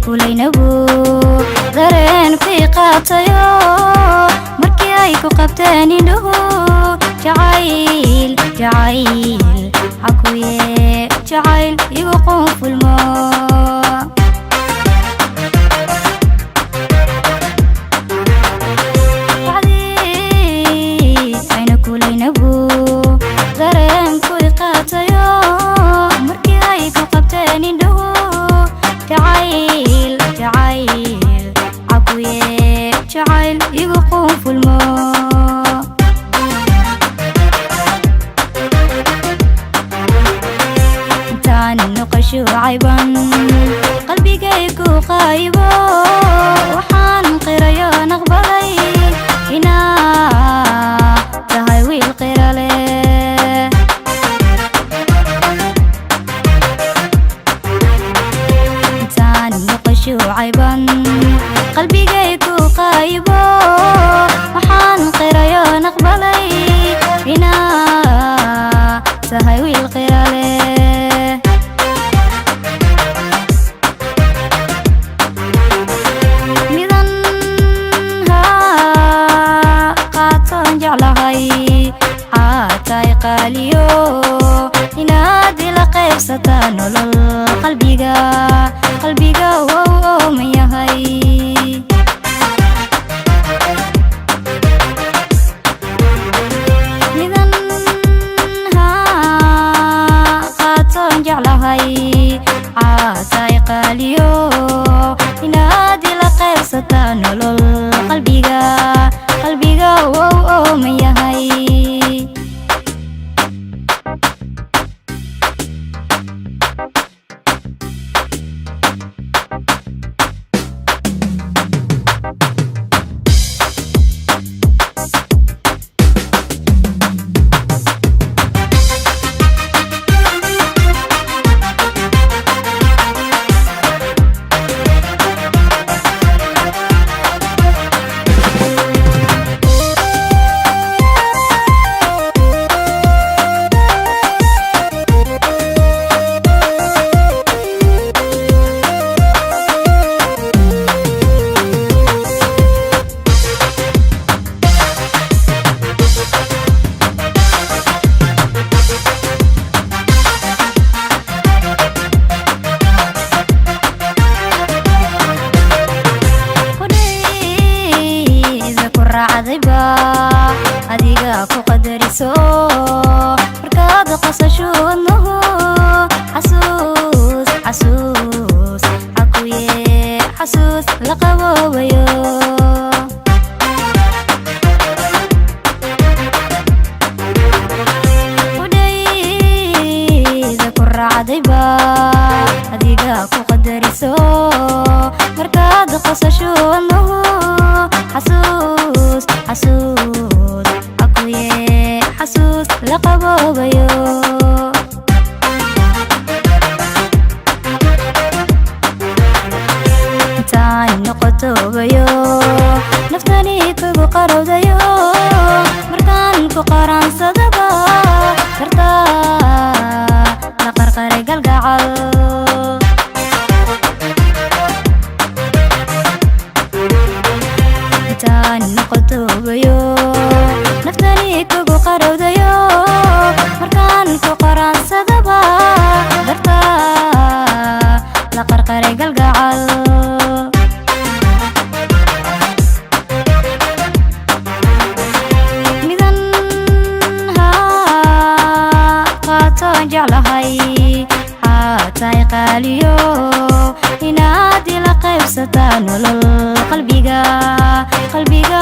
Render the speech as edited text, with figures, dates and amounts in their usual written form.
Kulaynagu dareenkii qaatayo markii ay ku qabteen indhuhu jacayl jacayl xakuye jacayl igu qunfulmo. Bacdii ayna kulaynagu dareenkii qaatayo markii ay ku qabteen indhuhu jacayl jacayl xakuye jacayl igu qunfulmo. Intaan noqosho cayban qalbigay ku qaybo waxaan qirayo naqbalay inaa tahay wiil qira leh. Intaan noqosho cayban qalbigay ku qaybo waxaan qirayo naqbalay inaa tahay wiil qira leh. Midan haa qaatoon jeclahay xaatay qaaliyo inaad ila qaybsataa nolol qalbiga qalbiga wow ooman yahay. Midan haa qaatoon jeclahay xaatay qaaliyo inaad ila qaybsataa nolol qalbiga qalbiga wow ooman yahay. Qudhayda ku raacdayba adiga ku qadariso markaad qosasho wadnuhu xasuus xasuus xakuye xasuus la qaboobayo. Qudhayda ku raacdayba adiga ku qadariso markaad qosasho wadnuhu xasuus xasuus xakuye xasuus la qaboobayo. Intaan noqotoobayo naftani kugu qarowdayo markaan ku qaraansadaba kartaa la qarqaray galgacal. Intaan noqotoobayo naftani kugu qarowdayo markaan ku qaraansadaba dartaa la qarqaray galgacal. Midan haa qaatoon jeclahay xaatay qaaliyo inaad ila qaybsataa nolol qalbiga qalbiga.